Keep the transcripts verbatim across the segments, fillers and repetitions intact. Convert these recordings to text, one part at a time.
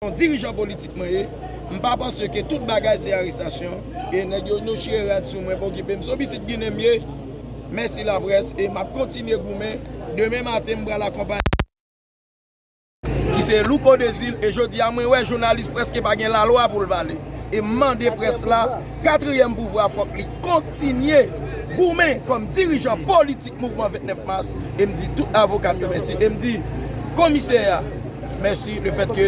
Yon dirijan politik mwen ye, m pa panse ke tout bagay se arestasyon, e nèg yo, nou chire rad sou mwen, pa okipe m. Se yon pitit Ginen m ye, mèsi laprès, e m ap kontinye goumen. Demen maten, m pral akonpanye ki se Louko Dezil, e jodi a, mwen wè jounalis prèske pa gen lalwa pou l pale. E m mande près la, katriyèm pouvwa, fòk li kontinye goumen kòm dirijan politik mouvman vennèf mas, e m di tout avoka yo mèsi, e m di komisè a mèsi, lefètke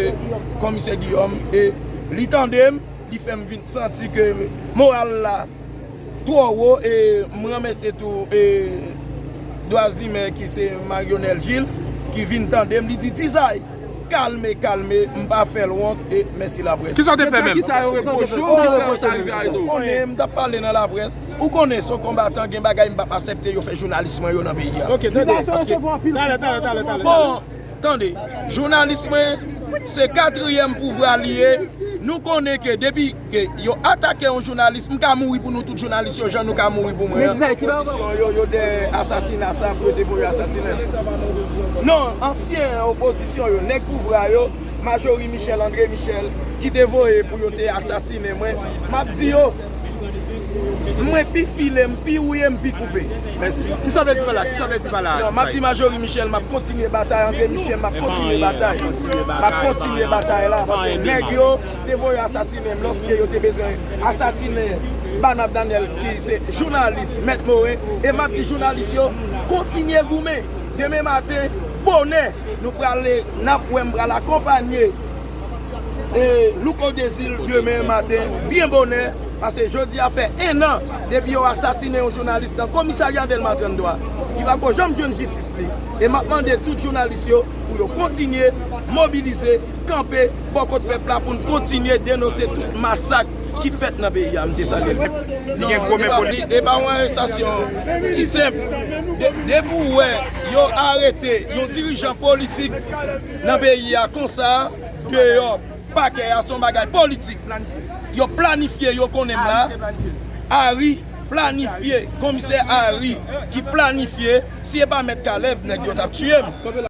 komisè Guillaume, e li tande m, li fè m vin santi ke moral la twò wo, e m renmèsye tou, e dwazimè ki se Marionel Gilles, ki vin tande m, li di, Dizay, kalme, kalme, m pa fè l wont, e mèsi laprès. Kisa w te fè menm? Kisa yo repwoche w ki fè w ta rive a rezo? Ou konnen, m t ap pale nan laprès. Ou konnen, se yon konbatan, gen bagay m p ap aksepte yo fè jounalis mwen yo nan peyi a. Ok, tande. Talè, talè, talè, talè. Bon, tande, jounalis mwen, se katriyèm pouvwa li ye. Nou konnen ke depi ke yo atake yon jounalis, m ka mouri pou nou tout jounalis yo, jan nou ka mouri pou mwen an. Opozisyon yo, yo dèyè asasina sa pou yo te voye asasinen. Non, ansyen opozisyon yo, nèg pouvwa yo, Majorie Michel, André Michel, ki te voye pou yo te asasinen mwen, m ap di yo, mwen pi file, m pi wouye, m pi koupe. Mèsi. Kisa w vle di pa la? Kisa w vle di pa la? Non, m ap di Majorie Michel, m ap kontinye batay, André Michel, m ap kontinye batay. M ap kontinye batay la, paske nèg yo te voye asasinen m lòske yo te bezwen asasinen Barnab Daniel, ki se jounalis Mèt Moren, e m ap di jounalis yo, kontinye goumen. Demen maten, bonè, nou prale, n ap wè m pral akonpanye, e, Louko Dezil demen maten, byen bonè, paske jodi a fè en an depi yo asasinen yon jounalis nan komisarya Dèlma trannde a, ki pako janm jwenn jistis li. E m ap mande tout jounalis yo pou yo kontinye mobilize, kanpe bò kot pèp la pou n kontinye denonse tout masak ki fèt nan peyi a. M te salye l. Li gen gwo men politik. E pa yon arestasyon ki senp. De- Depi w wè yo arete yon dirijan politik nan peyi a konsa, deyò pakè a, se yon bagay politik. Yo planifye, yo konnen m la. Ari planifye, komisè Ari ki planifye, si e pa mèt Caleb, nèg yo t ap tiye m.